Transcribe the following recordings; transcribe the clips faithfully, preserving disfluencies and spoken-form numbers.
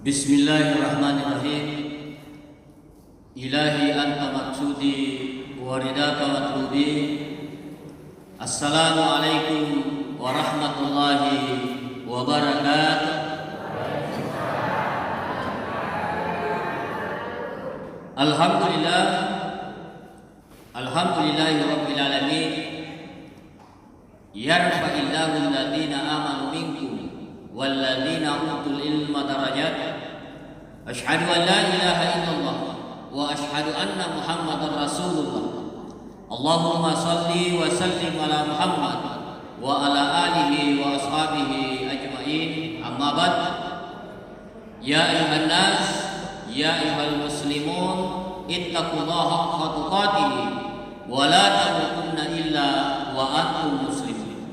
Bismillahirrahmanirrahim. Ilahi anta maksudi wa ridaka matlubi. Assalamualaikum warahmatullahi wabarakatuh. Alhamdulillah. Alhamdulillahi rabbil alamin. Yarfa'illahu alladhina amanu minkum walladhina utul ilma darajat. Asyhadu an la ilaha illallah wa asyhadu anna Muhammadar Rasulullah. Allahumma salli wa sallim ala Muhammad wa ala alihi wa ashabihi ajma'in. Amma ba'd. Ya ayyuhan nas, ya ayyuhal muslimun, ittaqullaha haqqa tuqatih wa la tamutunna illa wa antum muslimun.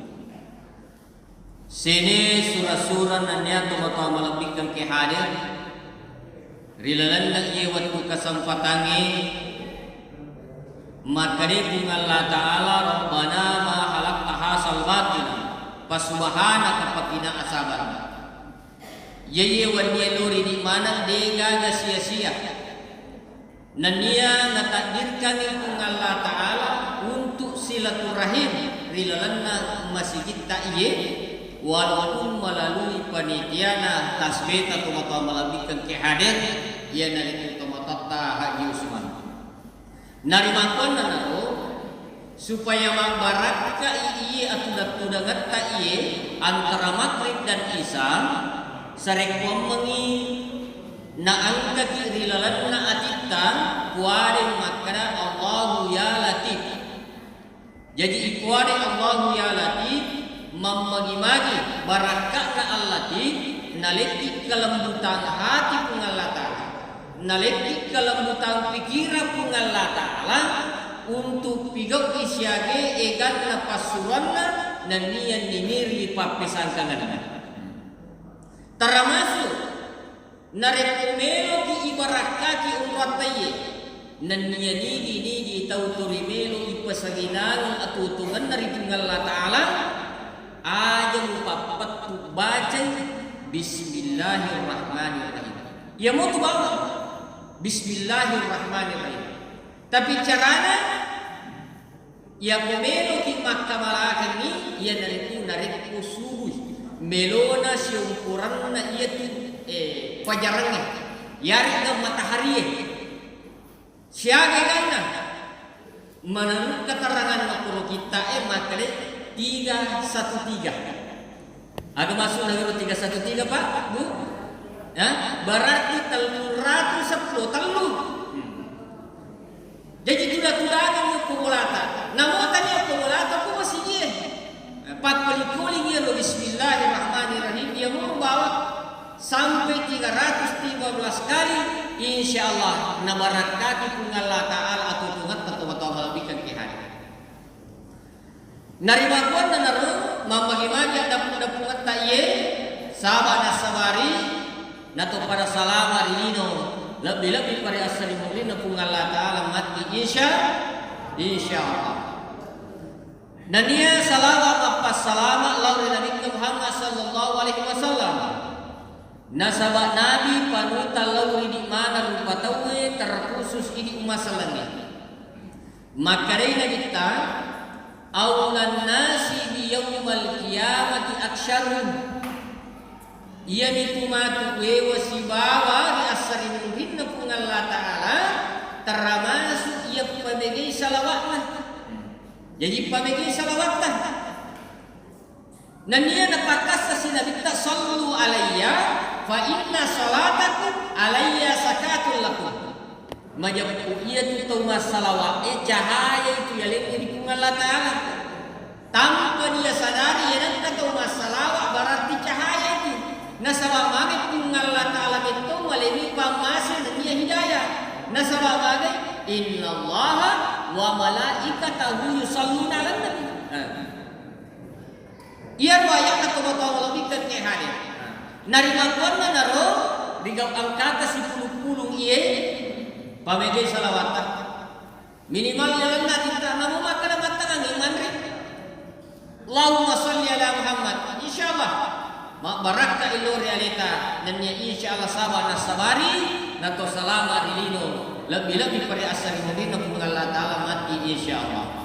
Sini sura-sura nennia tomatoa malebbikkeng ke hadir ri lalenna iye wettu kesempatangnge, makkeda Puang Allah Ta'ala, Rabbana ma khalaqta hadzal batila, fa subhanaka faqina adzabannar. Iye-iye wennie lori di maneng de gaga sia-sia. Nennia natakdirkangngi Puang Allah Ta'ala untuk silaturahim ri lalenna masigitta iye, walaupun melalui panitiana tasbeta tomatoa malebbikkeng ke hadir, iyanaritu tomatoatta Haji Usman. Narimakkuannanaro, supaya mabbarakkai iye atudang-tudangetta iye antara Maghrib dan Isya, sarekkuammengngi naengkaki ri lalenna atitta, kuadeng makkeda, "Allahu ya Latif." Jaji, ikuadeng Allahu ya Latif, mammagi-magi barakka'na Al-Latif, nalekki kalembutang hati Puang Allah Ta'ala, nalekki kalembutang pikirang Puang Allah Ta'ala, untuk pigau'i siaga eganna passuroanna, nennia niniri pappesangkangenna. Termasuk narekko meloki ibarakkaki umratta iye, nennia nigi-nigi tau to rimelo ipasaginangeng atuo-tuongenna ri Puang Allah Ta'ala, aja mupappettu bacai Bismillahirrahmanirrahim. Iyamotu bawang Bismillahirrahmanirrahim. Tapi carana, iyako meloki makkamalakengngi, iyanaritu narekko subui, melona siomporanna iyatu, eh, fajarengnge, yaregga mataharie. Siaga eganna? Menurut keterangan makkoro kitta'e, makkeda tiga satu tiga. Aga maksudna ero tiga satu tiga, Pak, Bu? Ya, berarti tellu ratu seppulo tellu. Hmm. Jaji tuda-tudangeng okko bolata. Namo tania okko bolata ko masigie. Pakkoli-kolingi ero Bismillahirrahmanirrahim, iyamo bawa sampai tiga ratus tiga belas kali, insya Allah nabarakkaki Puang Allah Ta'ala atuo-tuongetta tomatoa malebbikkeng ke hadir. Narimakkuannanaro, mammagi-magi addappung-dappungetta iye, saba nassabari nato pada salama ri lino, lebbi-lebbi pa ri assalimu'rinna Puang Allah Ta'ala matti, insya, insya Allah. Nennia salawa mappassalama lao ri Nabitta Muhammad sallallahu alaihi wasallam. Nasaba Nabi panuta lao ri idi maneng rupa tauwe, terkhusus idi umma sellengnge. Makkedai Nabitta, "Aulan nasi bi yaumal qiyamati aksyaruhum." Iyamitu matu wewa sibawa ri assalimu'rinna Puang Allah Ta'ala, termasuk iya pamegai salawatna. Jaji pamegai salawatta. Nennia napakkasasi Nabitta, "Sallu alayya fa inna salatakum alayya zakatun lakum." Majeppu iyatu tau massalawa e, cahaya itu yalengnge ri Puang Allah Ta'ala. Tanpa dia sadari, iyanengka tau massalawa berarti cahaya itu. Nasaba magi Puang Allah Ta'ala metto malemi pammase nennia hidayah. Nasaba magi, "Innallaha wa malaikatahu yusalluna 'alan nabi." Nah. Iyaro aya'na tomatoa malebbikkeng ke hadir. Narimakkuannanaro, rigau engkata sipulung-pulung iye, pamegai salawatta. Minimal lalenna atitta, namo makkeda mattangangngi manre. Allahumma salli ala Muhammad. Insya Allah. Mabbarakka illo ri aleta, nennia insya Allah saba nassabari, nato salama ri lino, lebbi-lebbi pare assaringenna Puang Allah Ta'ala matti insya Allah.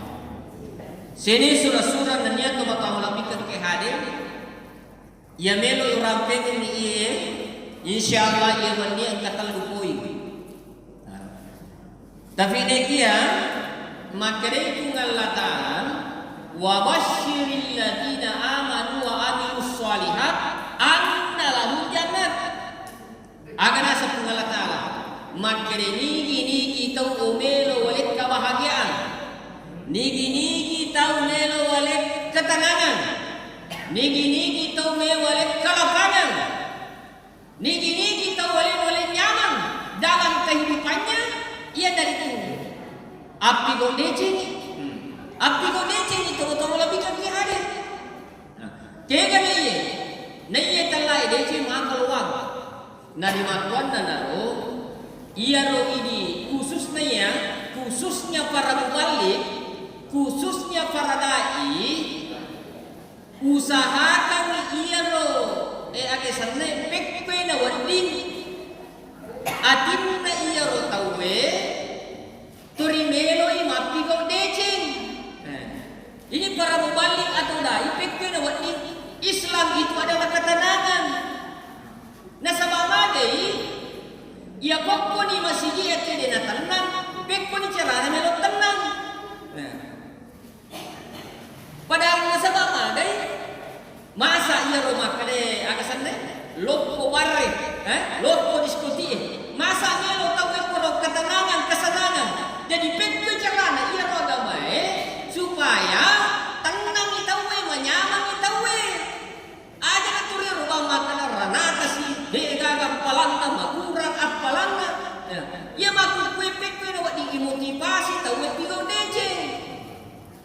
Sini sura-sura nennia to matawa lebbi ke hadir, iya melo urampengenni iye, insya Allah iya wenni engka tellu poin. Tapi dekia, makkedai Puang Allah Ta'ala, "Wa basyiril ladzina amanu wa amilus shalihat anna lahum jannat." Aga naseng Puang Allah Ta'ala, makkeda nigi-nigi tau melo walekka bahagiaan, nigi-nigi tau melo walekka ketenangan, nigi-nigi tau melo walekka lapangan, nigi-nigi tau wale-wale nyamang dalam kehidupannya, iyanaritu appigau decengi. Hmm. Appigau decengi tau-tau lebih kaki hadir. Nah, kega na iye? Na iye tellae deceng maka luang. Na di makkuanna naro, iyaro idi khususna iya, khususnya para muballigh, khususnya para dai, usahakan iyaro, eh, ake senna pekkoi na wedding atinna iyaro tauwe, turi meloi mappigau deceng. Eh, ini para muballigh atau dai pekkoi na wedding Islam itu adalah ketenangan. Nasaba magai, iya kokkoni masigi iyatu de natennang, pekkoni carana melo tennang. Eh. Padahal nasaba magai, masa iyaro makkeda aga senna, loppo barre, eh, loppo diskotik, masa melo tauwe poro ketenangan, kesenangan. Jadi pekko carana iyaro agamae supaya tennangi tauwe, manyamangi tauwe. Aja naturi rubang makkeda ranatasi, degaga appalanna, makurang appalanna. Ya. Iya makkukkue pekko na wedding imotivasi tauwe pigau deceng.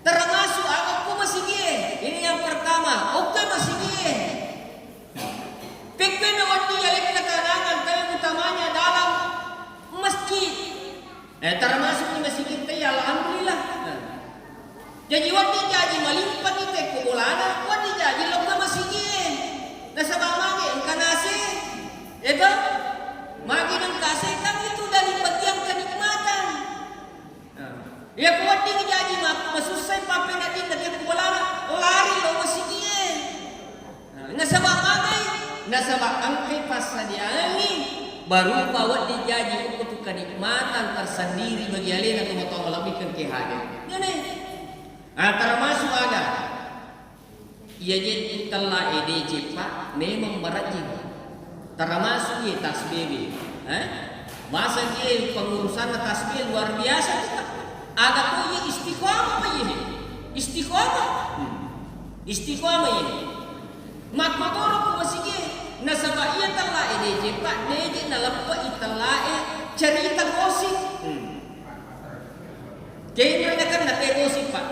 Termasuk aga okko masigie. Ini yang pertama, okko masigie. Pekko na wedding yalekka tanangan, tapi utamanya dalam masjid. Eh, termasuk di masigitta iya, alhamdulillah. Nah. Jaji wedding jaji malimpengi tekko bolana, wedding jaji lokka masigie. Nasaba mage engka nase. Eto? Magi nengka ase kan itu dari bagian kenikmatan. Nah. Iya ko wedding jaji ma-, masussai pappeneddinna tekko bolana, lari lo masigie. Nasaba magai, nasaba engkai passadiangengngi barupa wedding jaji okko tu kenikmatan tersendiri bagi alena tomatoa malebbikan ke hadir. Ngene. Ah, termasuk aga? Iya je tellae deceng, Pak, memang marajing. Termasuk ye tasbih. Eh? Masa ye pengurusanna tasbih luar biasa tu, Pak. Aga ko ye istiqomah apa ye? Istiqomah. Hmm. Istiqomah ye. Makkotoro ku masigie, nasaba iya tellae deceng, Pak, deje naleppe'i tellae cerita gosip. Hmm. Kenre nakenna te gosip, Pak.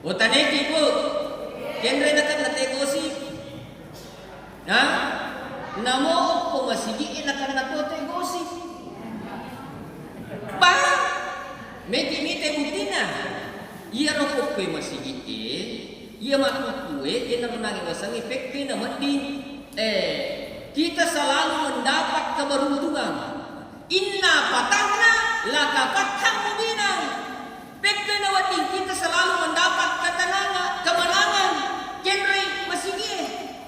Otaneki, Bu. Kenre nakenna te gosip. Ha? Namo okko masigie nakenna to te gosip. Bah, meti mite buttina. Iyaro kokkoe masigie, iya makkukkue, iyanaro nange wasengnge pekkoi na wedding. Eh, kita selalu mendapat keberuntungan. Inna fatahna laka fathan mubina. Pekkoi na wedding kita selalu mendapat ketenangan, kemenangan. Kenroi masigie.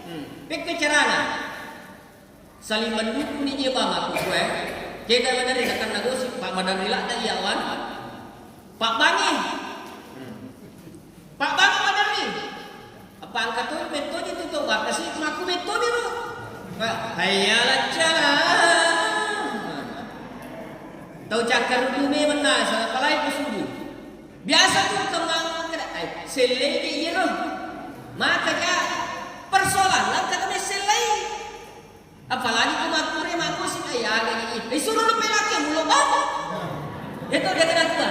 Hmm. Pekkoi carana. Saling mendukung ni je bang aku kue. Kega maderri nakenna gosip, Pak, maderri ladda iya wan. Pak Bangi. Hmm. Pak Bangi maderri. Apa engka to mettoji tu to bakasi maku mettoji ro. Pak, hayya laccala. Tau cakkaruddu memang nasa, apalagi ko subuh. Biasa tu kemang kada, eh, sellei de iyaro. Maka ja persoalan langka kami sellei. Apalagi ko makkure makkosip, eh, aga ni, eh, suruh lu pelake mulo bang. Itu dia kena tua.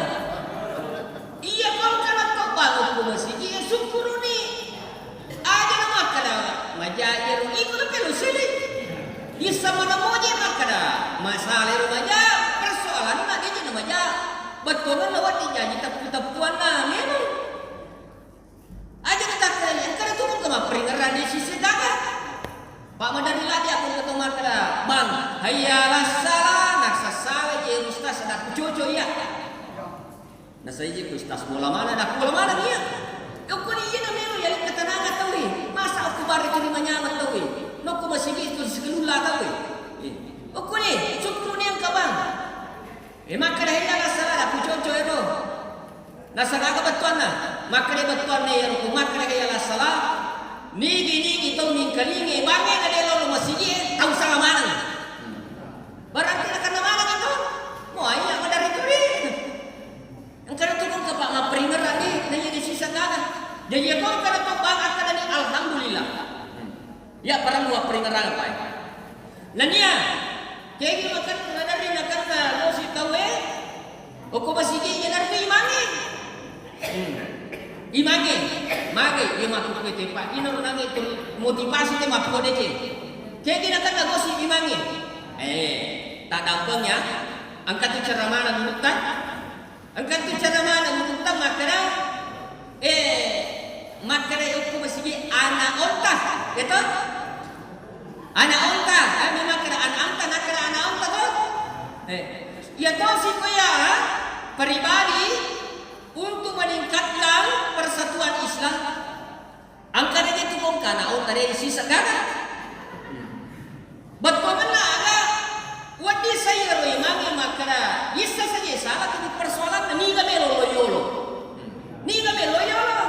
Iya, kau kena tok bang, aku masih iya syukuruni. Aja na makkada, maja iyaro iko na pelo sele. Bisa mana moje makkada, masalah ro maja, persoalan na dia na maja. Bettuanna wedding jaji teppu-teppuanna memang. Aja na takkai, engka tu engka mapperingerang di sisi daga. Maderri ladde' aku to makkeda, "Bang, hayya alas salah," nasassala je ustaz, ada kucoco iya. Nasaiji ku ustaz bola mana, ada bola mana iya. Ukkuni iya na melo yali ketenangan tauwe. Masa aku bare tu lima nyawa tauwe. Nokko masigi tu sekelulla tauwe. Eh, ukkuni sukku ni engka bang. Eh, makkeda hayya alas salah, ada kucoco ero. Nasaba aga bettuanna? Makkeda bettuanna iyaro ku makkeda hayya alas salah, nigi-nigi tau mingkalinge bangnge na de' lolo masigi e, tau sala maneng. Berarti nakenna maneng itu? Mo iya maderri tuli. Engka tu kong kapa mapperingerang di, na iya di sisa kana. Jadi iya kong kada to bang akkadani alhamdulillah. Iya parellu apperingerang apa e. Nennia kegi makan naderri nakenna gosi tauwe. Okko masigi iya narti imangnge. Hmm. Imangnge, mage iya makkukue tepa ino nangnge tu motivasi te mappode ce. Kegi nakenna gosi imangnge. Eh, tak dampeng ya. Engka tu cara mana menurutta? Engka tu cara mana menurutta makkeda, eh, makkeda okko masigi ana onta, ya toh? Ana onta, eh, memang kena ana onta, nakkeda ana onta toh? Eh, iya tosi ko ya, pribadi untuk meningkatkan persatuan Islam. Engka de' tu kongka na onta de' sisa kana. Bettuanna aga wedding sairo imangnge makkeda issa saja salah tu persoalan niga melo lo yolo. Niga melo yolo.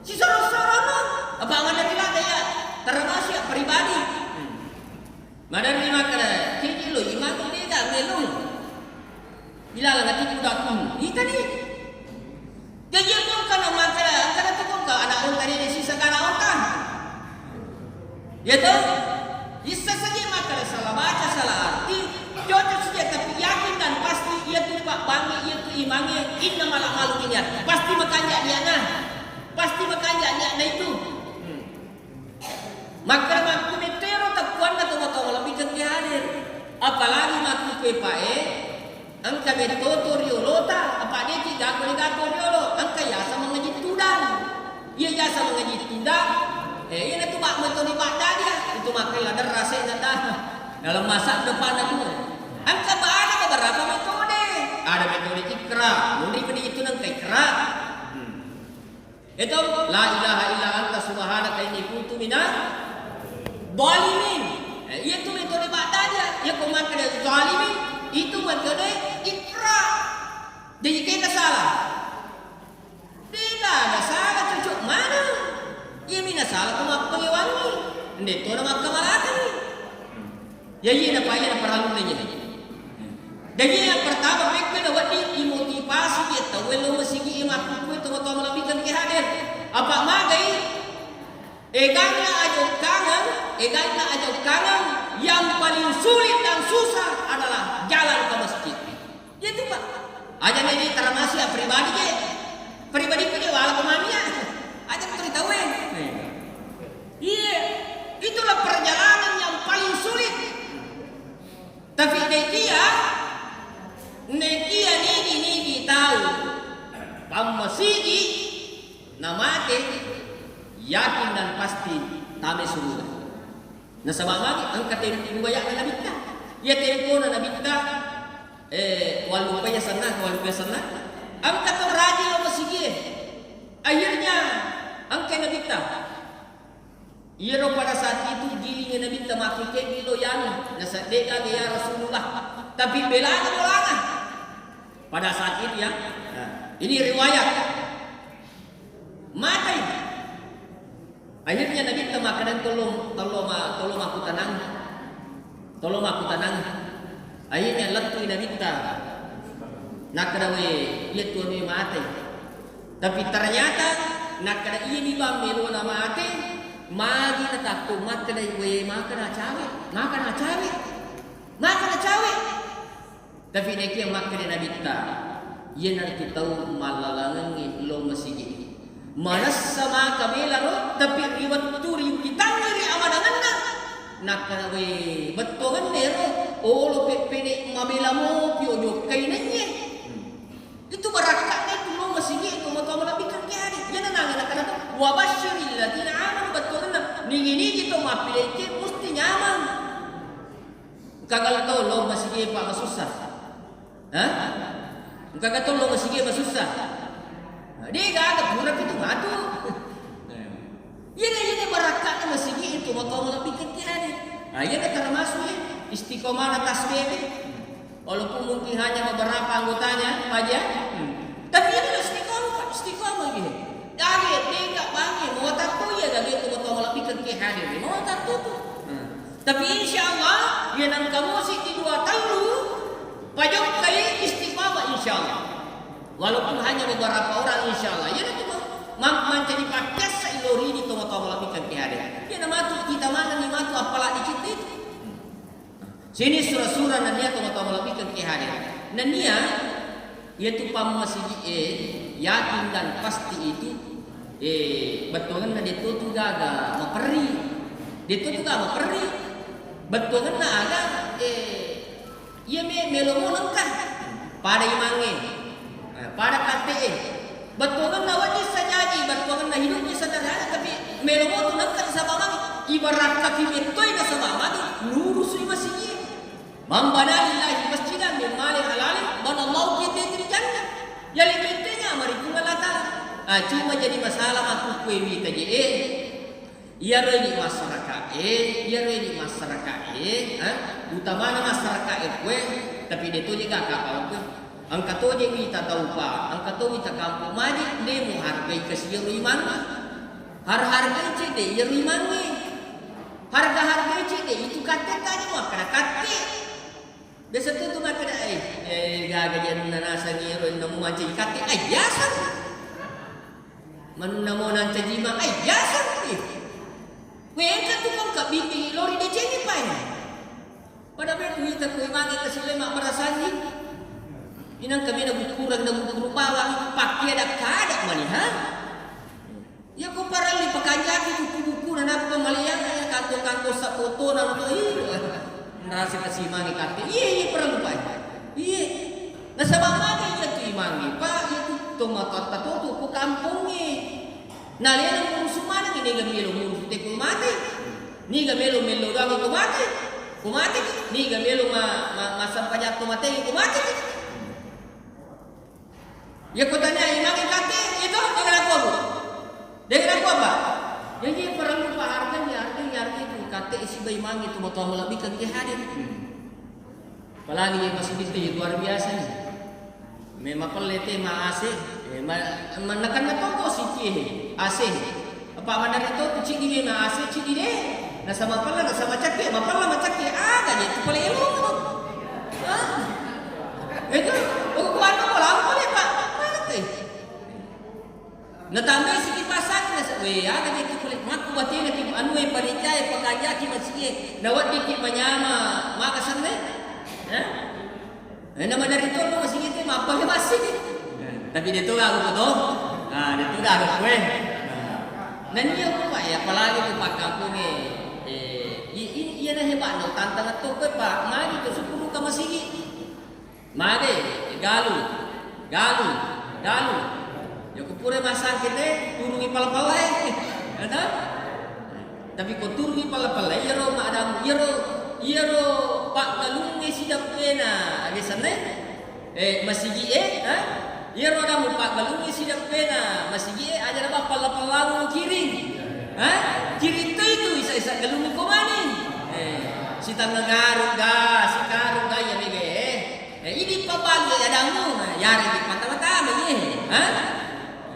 Sisoro-sorono apa mana tidak ada ya termasuk ya pribadi. Maderri makkeda, kegi lo imang de' ga melo. Ilaleng ati budaku, itani. Jaji engka na makkeda, engka na tu engka ana onta de' sisa kana onta. Ya toh? Issa saja makkeda salah baca, salah arti, cocok saja tapi yakin dan pasti iya tu pabbangnge, iya tu imangnge, innamal a'malu binniyat. Pasti makanja niatna. Pasti makanja niatna itu. Hmm. Makkeda makkumettero tekkuanna tomatoa malebbikeng ke hadir. Apalagi makkukue pae, engka metto to riolota, apa de'ki gako-gako riolo, engka yaseng mangaji tudang. Iya yaseng mangaji tudang, eh, iyanatu bak metto ni bak dadia. Itu makkella derra se'na dah. Dalam masa depan aku. Engka bana beberapa metode. Ada metode ikra, munri pedi itu nengka ikra. Hmm. Itu, "La ilaha illa anta subhanaka inni kuntu minaz zalimin." Eh, iya tu metode ba'danya. Iya ko makkeda zalimin, itu metode ikra. Jadi kita salah. Tidak ada salah, cocok mana? Iya mina salah ko mappengewangi. Nde to na makkamalakani. Ya, iya, napa iya, napa paralluna iya. Jadi, yang pertama, pekko na wedding imotivasi je tauwe lo masigi e makkukue tomatoa malebbikeng ke hadir. Apa magai? Eganna ajokkangeng, eganna ajokkangeng, yang paling sulit dan susah adalah jalan ke masjid. Iya tu, Pak. Aja ni termasuk ya pribadi je. Pribadi pun je wala pemania. Aja betul tahu eh. Iya, itulah perjalanan yang paling sulit. Tapi nekia, nekia nigi-nigi tau pammasigi namate, yakin dan pasti tame suruga. Nasaba magi engka tempo baya'na nabitta. Iya tempona nabitta, eh, wallupai asenna, wallupai asenna. Engka to rajin lo masigie. Akhirnya engka nabitta. Iyaro pada saat itu gilingi nabitta makkekke'mi lo yanu, naseddega ya Rasulullah. Tapi belani bolana. Pada saat itu ya. Nah, ini riwayat. Matai. Akhirnya nabitta makkeda tolong, tolong ma-, tolong aku tenang. Tolong aku tenang. Akhirnya lettu nabitta. Nakkeda we, iya tuanu matai. Tapi ternyata nakkeda iyami bang melona mate, magi natakko makkeda we, maka nacawe, maka nacawe, maka nacawe. Tapi nekia makkeda nabitta, iyanaritu tau mallalangengngi lo masigi. Manessa maka melaro, tapi ri wettu ri kitangngi ri amadangenna, nakkeda we bettuangenna ero, olo peppene mabela mopi ojokkai nenye. Itu barakka'na itu lo masigi itu matoa malebbikeng ke hadir. Iyana nange nakkeda to, "Wa basyiril ladzina amanu," bettuanna nigi-nigi to mappileke musti nyameng. Engka ga tau lao masigi, Pak, masussa? Hah? Engka ga tau lao masigi masussa? Nah, de' gaga, pura pi tu matu. Iyana, iyana barakka'na masigi itu, matoa malebbi engkae hadir. Nah, iyana termasuk, eh, istiqomahna tasbih. Walaupun mungkin hanya beberapa anggotanya, Pak Haji, ya. Hmm. Tapi iyana istiqomah, Pak, istiqomah gitu. Dage, de' ga bange, mawatang to iya, dage tu matoa malebbi engkae hadir. Mawatang to tu. Hmm. Tapi insya Allah, iya nengka mosi di dua tellu, pajokkai istiqamah insya Allah. Walaupun hanya beberapa orang insya Allah. Iya tu ma-, mancaji pakkiassa ilori di tomatoa malebbi engkae hadir. Iya namatu kita mana ni matu apalagi kita itu. Sini sura-sura nennia tomatoa malebbi engkae hadir. Nennia Iyatu pammasigi'e yakin dan pasti itu, eh, bettuangenna de'to tu gaga maperri. De'to tu gaga maperri. Bettuangenna aga, eh, iya me-, melo mo nengka. Pada imangnge, eh, pada katte'e. Bettuangenna wedding sajaji, bettuangenna hidupnya sederhana, tapi melo mo tu nengka nasaba magi. Ibarakkaki mettoi nasaba magi, nurusui masigi'e. Man bana lillahi masjidan min mali halalin banallahu bihi baitan fil jannah. Yaleng mettengnga mari Puang Allah Taala. Ah, cuma jadi masalah makkukkue wita je, eh. Iyaro idi masyarakat, eh, iyaro idi masyarakat, eh, ah, utamana masyarakat, eh, kue, tapi de to je gaka kue. Engka to je wita tau pa, engka to wita kampung maji, de muhargai kasi iyaro imangnge. Har-hargai cedde iyaro imangnge. Harga-hargai cedde itu katte tadi makkeda katte. Biasa tu tu makkeda, eh, eh, gaga je anunna nasengngi ero, enna mumancaji katte, ai biasa. Manunna mo nancaji ma, ai biasa. Eh. Wengka tu kong ka bimbing lori decengi pai. Pada me kuita kui mage kasi le mabbarasangi. Inang kami na bukurang na bukuru bawang, pakke ada kada mani, ha? Iya ko parellu pakanjaki buku-bukuna nappa maliang, iya kanto-kanto sabbotona, iya. Nrasa kasi mani katte. Iya, iya parellu, Pak. Iya. Nasaba magi iya tu imangnge, Pak, iya tu tomatoatta to tu ko kampongnge. Nalena murusu maneng, niga melo murusu te ko mate. Niga melo melo doang ko mate. Ko mate. Niga melo ma, ma, massempajang to mate ko mate. Iya ko tania imangnge katte, itu dengan aku, Bu. Dengan aku apa? Jadi parellu pahargai, hargai, hargai tu katte siba imangnge tu matoa malebbi engkae hadir. Apalagi di masjid itu luar biasa nih. Memang pelle te ma A C, eh, ma-, mannakanna toko siki A C. Apa manare to tu cidi de ma A C cidi de. Nasaba pella, nasaba cakke, mapella macakke, aga je tu pale elo. Ah. Itu, oh, kuanna ko lampu de, Pak. Mana te? Natambai siki pasang, nasa-, we, aga je tu pale, makku batena ki anu e panitia e pakanjaki masigi e. Nawedding ki manyama, maka sanne? Eh? Eh, na maderri tollo masigi te, mappake masigi. Tapi de to gaga ko to. Ah, de to gaga ko, eh. Nah. Nennia ko, Pak, ya, apalagi ko pakkampongnge, eh, i-, i-, iyana hebatna, tantang to ko, Pak, magi to sukkuru ka masigi. Magi, galu, galu, galu. Ya ko pura masangke te, turungi pala-pala e. Ya to? Tapi ko turungi palla-palla, iyaro maddamu, iyaro, iyaro paggalungnge sideppena, aga senna, eh, masigi'e, ha? Iyaro damu paggalungnge sideppena masigi'e, aja naba palla-pallangngi kiring. Ha? Kiring to itu isa-isa galungngi ko mani. Eh, sitengnga garu ga, sikaru ga, iya mega, eh. Eh, idi pabalu ya damu, nah, yare di patama-tama, ye. Ha?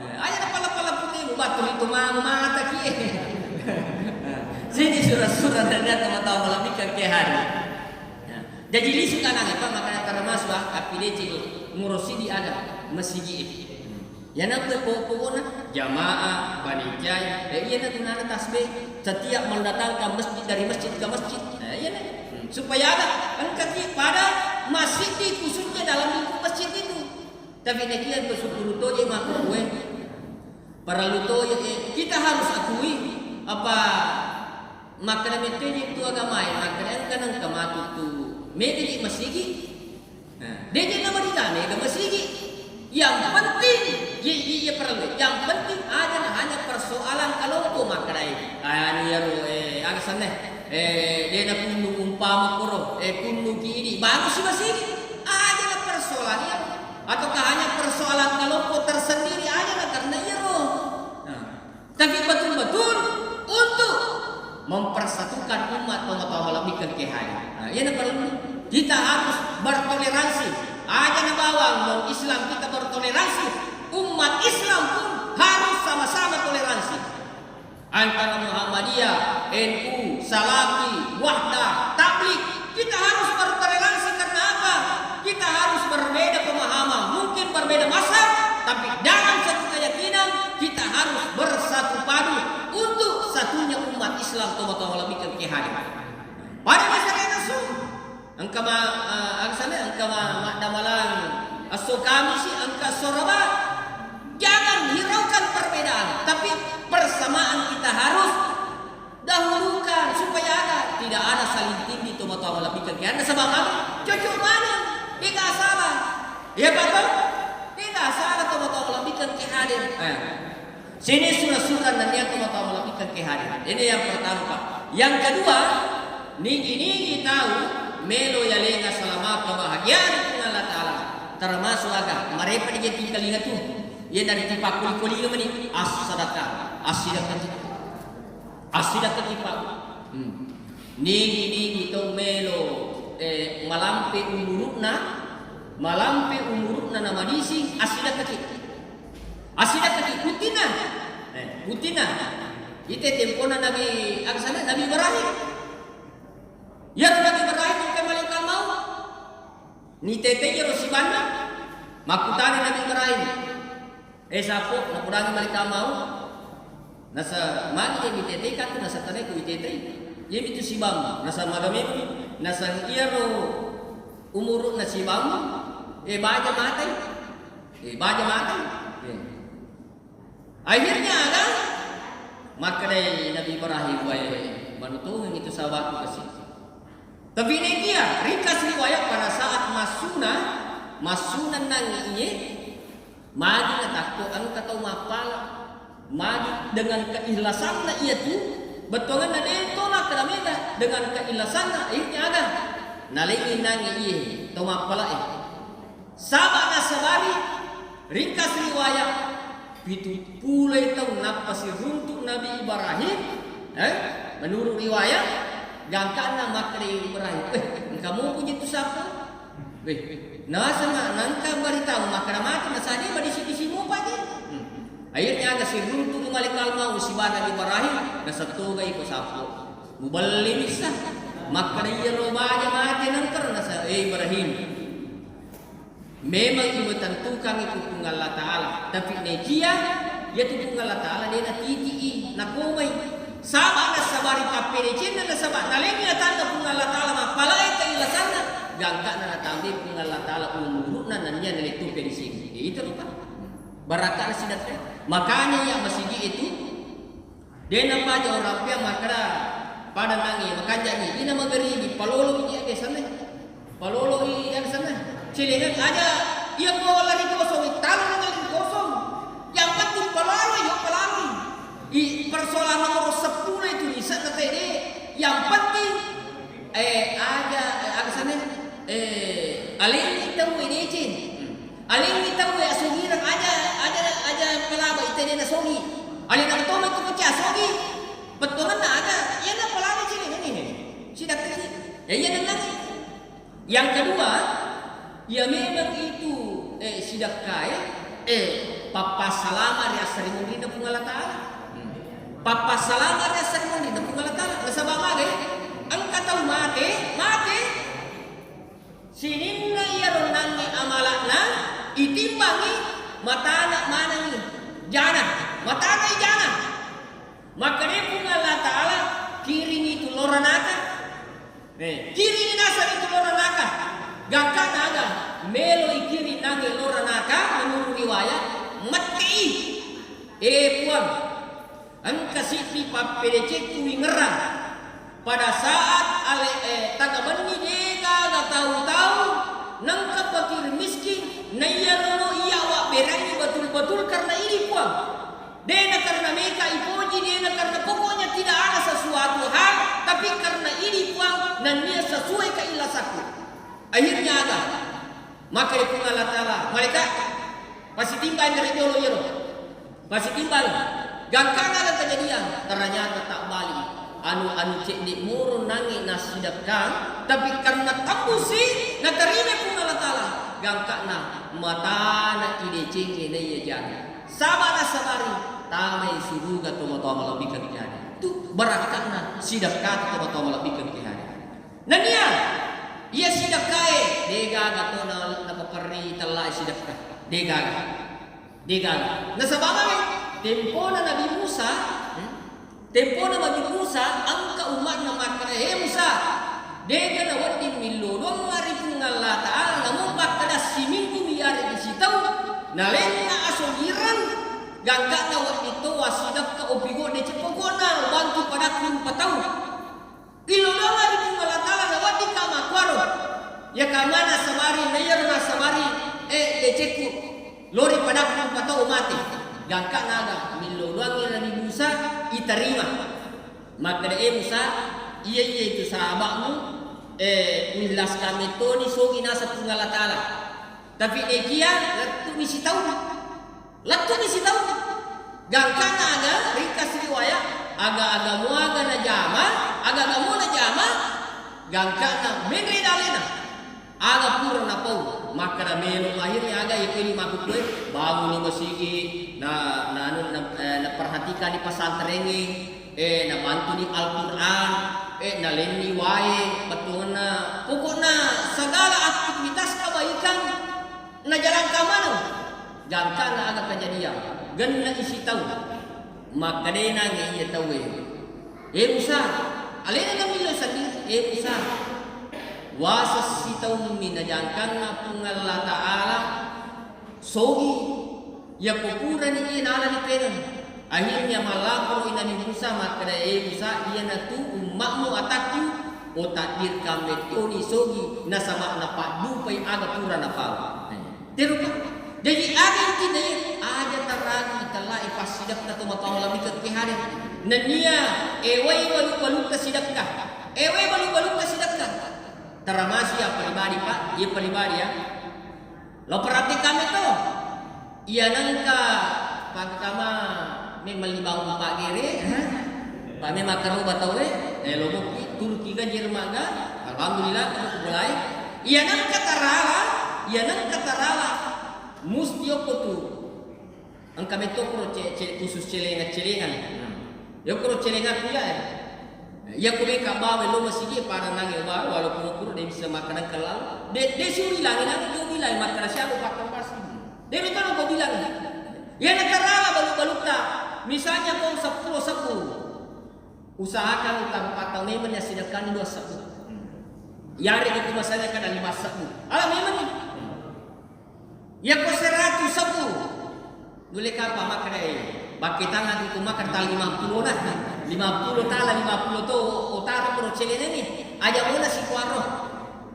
Eh, aja na pala-pala pute, mu battu ri tu mama mata ki. Sini sura-sura dan dia tama-tama lebih ke hari. Ya. Jadi lisu kanang apa makanya termasuk ah, tapi dia cek ngurus di ada masigi. Iyana pole pokok-pokokna jamaah, panitia, eh, iyana gunana tasbih. Setiap mendatangkan masjid dari masjid ke masjid. Nah, iyana. Hmm, supaya ada engkaki pada masjid di khususnya dalam lingkup masjid itu. Tapi nakia bersyukur toje makkukkue. Parallu toje, eh, kita harus akui apa makkeda metteje tu agamae, makkeda engka nengka matu tu mega di masigi. Nah, de je namarita mega masigi. Yang penting, ye, ye, ye parellu. Yang penting aja na hanya persoalan kalau ko makkedai. Anu yaro, eh, aga senna. Eh, de' nakunnu umpama koro, eh, kunnu ki idi, baru si masigi. Aja na persoalan iya. Ataukah hanya persoalan kelompok tersendiri aja na karena iya ro. Nah, tapi betul-betul untuk mempersatukan umat, tomatoa malebbikeng ke hadir. Nah, iya na perlu. Kita harus bertoleransi. Aja na bawang non Islam kita bertoleransi. Umat Islam pun harus sama-sama toleransi. Antara Muhammadiyah, N U, Salafi, Wahdah, Tabligh, kita harus bertoleransi. Karena apa? Kita harus berbeda pemahaman, mungkin berbeda mazhab, tapi dalam satu keyakinan kita harus bersatu padu untuk satunya umat Islam, tomatoa malebbikeng ke hadir. Pada masa langsung Engka ma-, eh, angsana, engka ma-, maddamalang esso Kamisi, engka esso Raba. Jangan hiraukan perbedaan, tapi persamaan kita harus dahulukan supaya ada, tidak ada saling tindih, tomatoa malebbikeng ke hadir. Nasaba' magi cocok maneng, de' gaga salah. Iya, Pak, toh? De' gaga salah, tomatoa malebbikeng ke hadir. Eh. Sini surah-surah dan niat Allah Ta'ala kita ke hadir. Ini yang pertama, Pak. Yang kedua, nigi-nigi tau melo yalenga salama kebahagiaan Puang Allah Ta'ala. Termasuk aga, marepa di jati kalinga tu. Iya dari tipa kuli-kuli meni, as-sadaqah, as-sidaqah. As-sidaqah tipa. Hmm. Nigi-nigi tau melo, eh, malampe umuru'na, malampe umuru'na na madising, as-sidaqah ki. As-sidaqah ki, buttinna. Eh, buttinna. Ite tempona Nabi, aga sana, Nabi Ibrahim. Iyaro Nabi Ibrahim engka malaikat maut. Nitetei iyaro sibanna. Makkutana Nabi Ibrahim, "Eh, sappo, napudangi malaikat maut?" Nasa, "Magi je mitetei katu?" Nasa, "Tanai ku itetei. Iyami tu sibammu." Nasa, "Maga memang?" Nasa, "Iyaro umuru'na sibammu, eh, baja matai." Eh, baja mate. Eh. Akhirnya aga? Makkedai Nabi Ibrahim, "Wae, manutungengngi tu sahabatku kasi." Tapi nekia, ringkas riwayat pada saat massuna, massuna nangnge iye, magi natakko engka tau mappala, magi dengan keikhlasanna iya tu, bettuanganna de to makkeda mega, dengan keikhlasanna, akhirnya aga? Nalengi nangnge iye, tau mappala e. Saba' nasabari, ringkas riwayat, pitu puloi taung nappa siruntu' Nabi Ibrahim, eh, menurut riwayat, gangkanna makkeda Ibrahim, "Weh, engka mupuji tu sappo?" Weh, nasama nangka baritau makkeda mate, nasade madisi-disi mupaji. Hmm. Akhirnya aga siruntu' malaikat maut sibawa Nabi Ibrahim, nasettogai ko sappo. Mubelli missa, makkeda iyaro baja mate nangkero nasa, "Eh, Ibrahim." Memang imatentukangngi ku Puang Allah Ta'ala, tapi nekia iyatu Puang Allah Ta'ala de' natiti'i, nakomai. Saba' nasabari pappedecenna nasaba' nalengngi atanna Puang Allah Ta'ala mappalae kailasanna, gangka'na natambai Puang Allah Ta'ala umuru'na nennia nalettupe di sini. Ya, itu rupa. Baraka'na sidakka. Makanya iya masigi itu De' napaja orang pia makkeda pada nangnge makanja' ni, ina magaribi, palolo i dia biasana. Palolo i dia biasana. Celengan aja, iya ko lari kosong, talo na lari kosong. Yang penting palalo, yo palalo. I persoalan nomor sepuluh itu bisa na tede. Yang penting, eh, aja, eh, aga sana, eh, alenni tau ini cin. Alenni tauwe asogireng aja, aja, aja pelaba ite de' nasogi. Alenna matomai tu pecah sogi. Bettuanna aga, iyana pelaba cili ini he. Sidakka si. Ya, iya nennang. Yang kedua, ya memang itu, eh, sidakkae, eh, pappasalama ri assarimunrinna Puang Allah Ta'ala. Hmm. Pappasalama ri assarimunrinna Puang Allah Ta'ala. Nasaba' magai, engka tau mate, mate. Sininna iyaro nangnge amala'na, itimbangngi, matana manengngi jana, matanai jana. Makkedai Puang Allah Ta'ala, kiringi tu lora naka. Eh, kiringi naseng tu lora naka. Gangkana aga, meloi kiring nangnge lora naka, menurut riwayat, mette'i. Eh, Puang, Engka siddi pappedecekku wingerrang. Pada saat ale-, eh, takabenni degaga tau-tau, nengka fakir miskin, naiyarono iya wabberangi betul-betul karena idi Puang. Dena karena meka ipoji, dena karena pokoknya tidak ada sesuatu hal, tapi karena ini Puang, nennia sesuai keikhlasanku. Akhirnya ada. Maka di Puang Allah Ta'ala, malaikat, pasitimbang dari jolo iyaro. Pasitimbang. Gangkana ada kejadian, ternyata tak balik. Anu-anu cedde moro nangi nasidekka, tapi karena tambusi, naterima Puang Allah Ta'ala. Gangkana matana idecengi naiya jana. Saba nasabari, tamai suruga tomatoa malebbikeng kehade. Tu barakka'na sidekka tomatoa malebbikeng kehade. Nennia iya sidekkae, degaga to na, napaperri tellae sidekka. Degaga. Degaga. Nasaba magai tempona Nabi Musa, hmm? Tempona Nabi Musa, engka umma'na makkeda, "He Musa, dega nawedding millo doang ri Puang Allah Ta'ala, namu pakkeda siminggu mi yarega sitaung, nalenna asogireng, gangkana wedding to wassidekka opigo deceng pokokna bantu padakku rupa tau." Ilolonga ri Puang Allah Ta'ala nawedding ka makkuaro. Iya kamana sabari, na iyaro nasabari, eh, decekku, lori padakku patau mate. Gangka naga, millo doangngi Nabi Musa, itarima. Makkeda, eh, Musa, iya, iya itu sahabatmu, eh, uikhlaskan mettoni sogi naseng Puang Allah Ta'ala. Tapi nekia, lettu mi sitaung. Lettu'ni sitaung. Gangkanna aga, ringkas riwaya, aga-aga muaga najama, aga-aga mua najama, gangkanna menre dalena. Aga pura napau, makkeda melo, akhirnya aga, iya kini makkukkue, banguni masigi, na, na, anu, na, eh, naperhatikani pesantrengnge, eh, nabantuni Al-Quran, eh, nalenni wae, bettuanna. Pokokna segala aktivitas kebaikan najalankan maneng. Gangkanna aga kejadian, genne'i sitaung. Makkedai nange iya tauwe, "Eh Musa, alena namillau sedding, eh Musa. Waseng sitaummi najangkanna Puang Allah Ta'ala sogi, yako purani iya nalani pengeng." Akhirnya mallaporoi Nabi Musa makkeda, "Eh Musa, iyanatu umma'mu atakku, otakdirkan mettoni sogi, nasaba napaddupai aga pura napau." Terupa. Jaji aga intinna iya, aja taragi tellae passidekka to matoa malebbi ke hadere. Nennia ewai balu-balutta sidekka. Ewai balu-balutta sidekka. Termasuk iya pribadi, Pak, iya pribadi ya. Lo perhatikan itu. Iya nengka pakkama memang libang Pak Gere, ha? Pak memang keroba tau, eh, lobokki, turki ga jermaga, alhamdulillah, mulai. Iya nengka tarala, iya nengka tarala, musti okko tu. Engka metto kuro ce-, ce-, khusus celengan-celengan. Nah. Iya kuro celengan kuya, eh. Iya ko meka bawa lo masigi pada nange bawa, walaupun kuro de bisa makan kalau de, de si bilang, nange ko bilang makan siapa pakai pasti. De metto ko bilang. Iya na tarala balu-balutta. Misalnya ko seppulo sebbu. Usahakan utang patau memang ya sidekkan dua sebbu. Yare itu masanya kada lima sebbu. Ala memang ni. Yako seratu sebbu. Nulle kapang makkeda, eh, bakketangnga tu makkeda ta lima pulo na. Lima pulo tala, lima pulo to, otara puro celeneni. Aja mona sikuaro.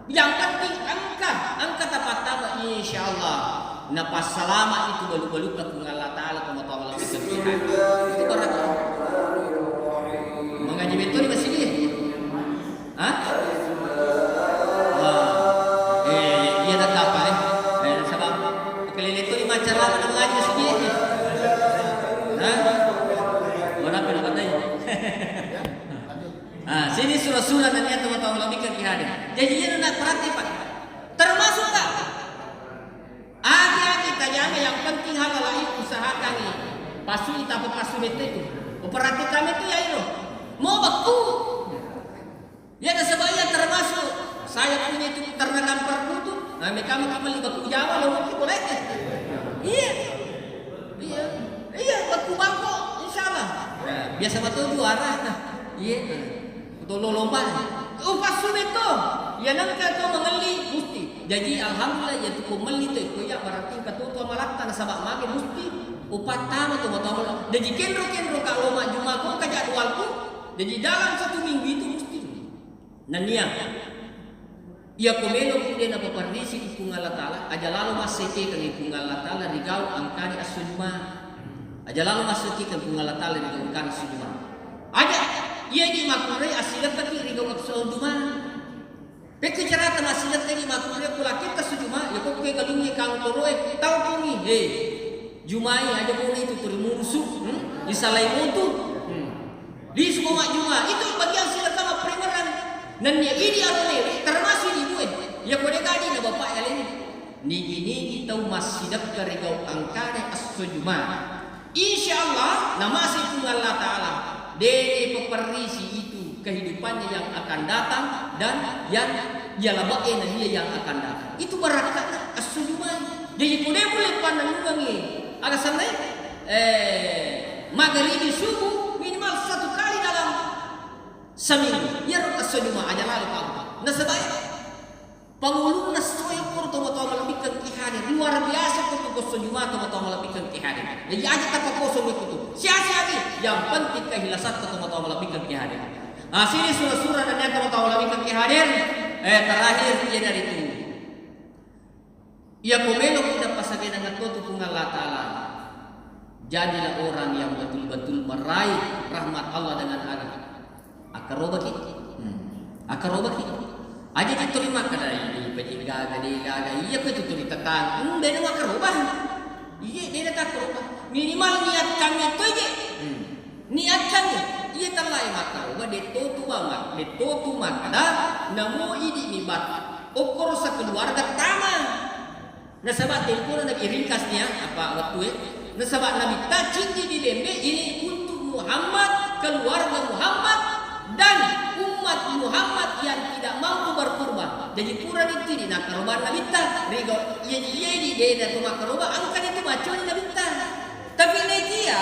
Yang penting engka, engka tapattama, insya Allah. Napassalama itu balu-balutta Puang Allah Ta'ala, ko matoa malebbi ke hadere. Itu berarti. Mengaji betul di masjid. Hah? Wah. Eh, iya, tak apa, eh. Eh, sabab kelele tu lima cara mana mengaji sedikit. Hah? Mana pernah pandai? Ah, sini surah-surah dan niat teman-teman lebih ke hadere. Jadi, iya, nak perhati, Pak. Termasuk tak? Agi-agi tajama, yang penting halal, ayo usahakan ni. Pasu ita apa pasu bete itu. Operasi kami itu ya, iro. Mau beku. Ya, nasaba iya termasuk saya punya itu ternak perkutut. Nah, mereka mau kembali beku Jawa, lo mungkin boleh. Iya. Iya. Iya, beku bangko, insya Allah. Nah, biasa betul juara. Iya. Tolo lomba. Oh, passu metto. Iya nengka to mengelli musti. Jadi alhamdulillah ya tu ko melli to, ko iya berarti engka to tu amalatta nasaba mage musti. Upattama to matoa. Jadi kenro-kenro ka loma Juma ko ka jadwalku. Jadi dalam satu minggu itu musti. Nennia. Iya ko melo ku de napaparrisi Puang Allah Ta'ala, aja lalo masseke kami Puang Allah Ta'ala rigau angkani asso Juma. Aja lalo massekkikeng Puang Allah Ta'ala ri gau engkana esso Juma. Aja, iyaji makkunrai assidekkaki ri gau esso Juma. Pekko carata massidekkai makkunrai ko lakketta esso Juma, ya kokkoe galungnge kangkoroe, tau kungi, he, Jumai aja pole itu turi murusu, hmm? Isalai motu, hmm. Lisu ko majjuma, itu bagian sedekah mapparengerang. Nennia idi aronewe, termasuk idi ibue. Ya ko de gadi na bapak aleni. Nigi-nigi tau massidekka ri gau engkana esso Juma. Insya Allah, namase Puang Allah Ta'ala, de paperrisi itu kehidupannya yang akan datang dan yang dia labe'e na dia yang akan datang. Itu barakatna esso Jumai. Jadi ko de mulle pannennungengngi aga sennae, eh, magaribi subuh minimal satu kali dalam seminggu. Iyaro esso Juma aja lalo pabba. Nasaba Pangulunna essoe okkoro tomatoa malebbikkeng ki hadir. Luar biasa ko tu esso Juma tomatoa malebbikkeng ki hadir. Jadi aja tapakosong ko tu. Sia-siami, yang penting keikhlasatta tomatoa malebbikkeng ki hadir. Ah, sini sura-sura nennia tomatoa malebbikkeng ki hadir. Eh, terakhir iyanaritu. Iya ko meloki napasagenang to tu Puang Allah Ta'ala. Jadilah orang yang betul-betul meraih rahmat Allah dengan agama. Akkarobaki? Hmm. Akkarobaki? Aja ki tuli makkeda, "Ih, peji gaga, de gaga." Iya ko itu tuli tetang. Hmm, de na makkaroba. Iya, de na takkaroba. Minimal niat kami itu aja. Hmm. Niat kami. Iya tellae makkaroba, de to tu bama, de to tu makkeda, namo idi mi bat. Okkoro sekeluarga tama. Nasaba tempona Nabi, ringkasnya apa wettue? Nasaba Nabitta cinni di bembe ini untuk Muhammad, keluarga Muhammad, dan umat Muhammad yang tidak mampu berkurban. Jadi purani tidi nakkaroba Nabitta, rigo iya di iya di de na tu makkaroba, engkani tu macuni Nabitta. Tapi nekia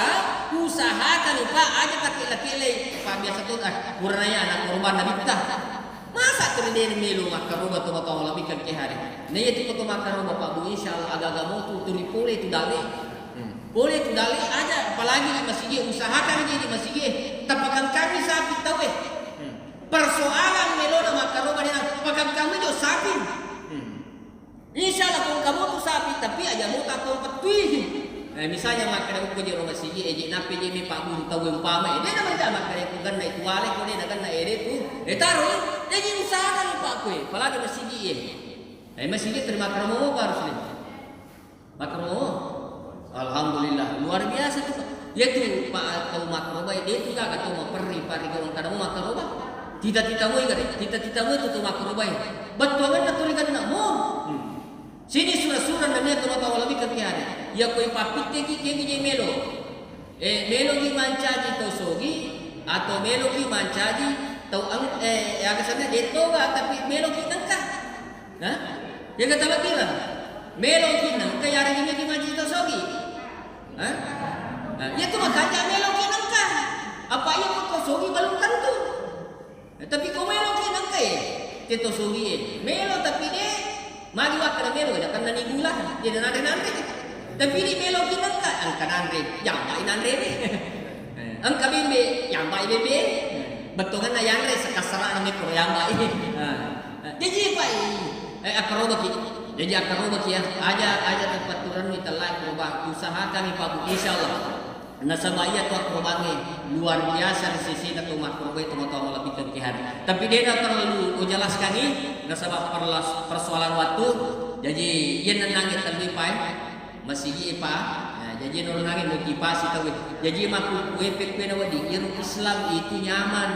usahakan Pak aja tak kele-kele, Pak biasa tu ah kurang ya anak korban Nabitta. Masa tu de melo makkaroba tomatoa malebbikkeng ki hadir. Na iya tu ko to makkaroba Pak Bu, insya Allah aga-aga motu tuli pole tu dalle. Hmm. Pole tu dalle aja, apalagi di masigi, usahakan aja di masigi. Tapakangkangi sapi tauwe. Hmm. Persoalan melona makkaroba de na pakangkangi jo sapi. Hmm. Insya Allah ko engka motu sapi, tapi aja motu ko pettui. Eh, misalnya makkeda ukko jero masigi, eh, je nappe je mi pabburu tau umpama, eh, de na manja makkeda ko ganna itu wale, ko de na ganna ede tu, eh, taro, eh, jadi usahakan Pak kue, apalagi masigi, eh. Eh, masigi terima kasih mau harus nih. Makkaroba. Alhamdulillah, luar biasa tu. Iya tu, Pak, tau makkaroba, eh, de tu gaga tau maperri, parri gau engkana mau makkaroba. Tita-tita moi gare, tita-tita moi tu tau makkaroba, eh. Bettuanganna tu ri ganna mo. Hmm. Sini sura-sura nennia tomatoa malebbikkeng ki hadir. Iya ko ipappitteki, kegi je melo. Eh, meloki mancaji tau sogi atau meloki mancaji tau ang-, eh, aga senna de toga tapi meloki nengka. Hah? Jaga talebbiran. Meloki nengka yaregi meki mancaji tau sogi. Hah? Nah, iya tu makanja meloki nengka. Apa iya ko tau sogi belum tentu. Eh, tapi ko meloki nengka, eh, te to sogi, eh. Melo tapi de, magi wakkeda melo, ya, karena ni gula, de nanre-nanre. Tapi de meloki nengka, engka nanre, jambai nanre ni. Eh, engka bembe, jambai bembe. Bettuanganna yanre, sekassarana mekko jambai. Eh, eh, jaji, Pak, eh, akkarobaki. Jaji akkarobaki, ya. Aja, aja tepatturanni tellai korobang. Usahakan, Pak Bu, insya Allah. Nasaba iya to akkarobangnge luar biasa ri sesena to makkarobae tomatoa malebbikkeng ki hadir. Tapi de na perlu ujelaskangi nasaba perlas-, persoalan waktu. Jaji iya nennangnge tellui pae masigi pa. Nah, jaji nennangnge motivasi tauwe. Jaji makkukue pekkue na wedding iyaro Islam itu nyaman.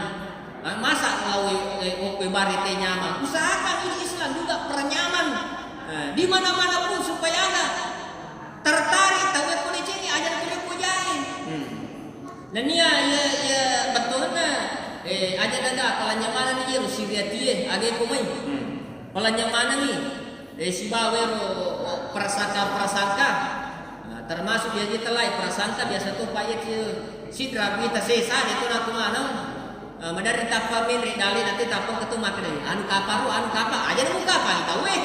Ah, masa lao, eh, okko bare te nyaman. Usahakan ini Islam juga pernyaman. Eh, di mana-mana pun supaya ada tertarik tauwe ko decengi aja na tuli ko jae. Hmm. Nennia iya, iya bettuanna, eh, aja daga palanya manenni iyaro siriatie, aga ko mai. Hmm. Palanya manenni, eh, sibawa ero prasangka-prasangka. Nah, termasuk iya je tellai prasangka biasa to pa iya sidra wita sesa de to natu maneng. Eh, maderri tappa menre dalle nate tappa ketu makkeda, "Anu kaparo, anu kapa, aja nemu kapa tauwe."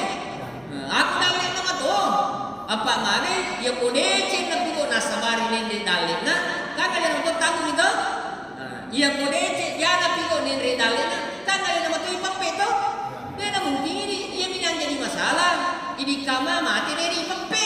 Eh, aku dalle na mato. Apa mane, iya ko deceng na pigo nasabari nende dalle na, kan aja nemu tanggung itu. Eh, iya ko deceng jana pigo nenre dalle na, kan aja nemu to ipeppe to. De na mungkin ini, iya minang jadi masalah. Idi kama mate de di peppe.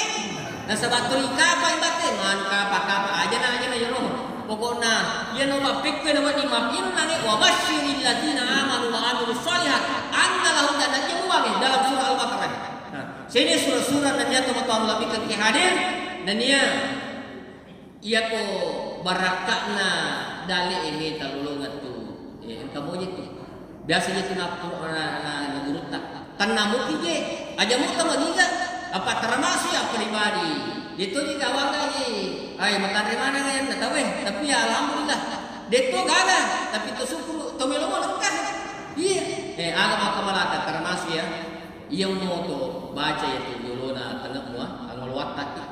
Nasaba tuli kapa ibatte, manu kapa, kapa aja na, aja na yero. Pokokna, iya no mappekko na wedding mappinunange, wa basyiril ladzina amanu wa amilus shalihat, anna lahum, dan najjamuange dalam surah Al-Baqarah. Nah, sini surah-surah nennia tomatoa labikan ki hadir, nennia iyako barakka'na dale e meta lolongeng tu, eh, engka moje tu. Biasa je tu na, na, na, na gurutta. Tenna muki je, aja muta magiga. Apa termasuk ya pribadi. Itu juga wangga je. Ai, makanre maneng ya, na tawe. Tapi ya alhamdulillah. Detto gaga, tapi to syukur, to melo mo lekka. Iya. Eh, aga maka malaka termasuk ya. Iya moto baca ya tu yolona tengah mua, angolo wattaki.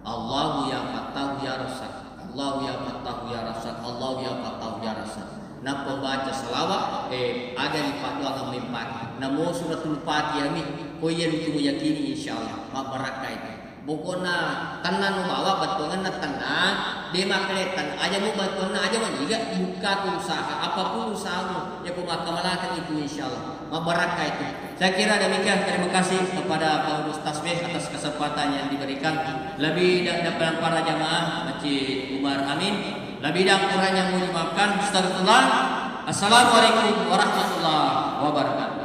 Allahu ya Fattahu ya Razzaq. Allahu ya Fattahu ya Razzaq. Allahu ya Fattahu ya Razzaq. Nappa baca salawat, eh, aga ripaddoangeng mempati. Namo suratul Fatihah mi, ko iya ritu meyakini, insyaallah mabbarakka itu. Pokokna tenna no bawa bettuangenna tenna, de makkeda tenna, aja mu bettuanna, aja manyiga, buka tu usaha, apapun usahamu, ya ko makkamalakeng itu, insyaallah mabbarakka itu. Saya kira demikian, terima kasih kepada Pak Ustaz Tasbih atas kesempatan yang diberikan. Lebih dan, dan para jamaah Masjid Umar Amin, lebih dan kurangnya mohon dimaafkan. Astagfirullah. Assalamualaikum warahmatullahi wabarakatuh.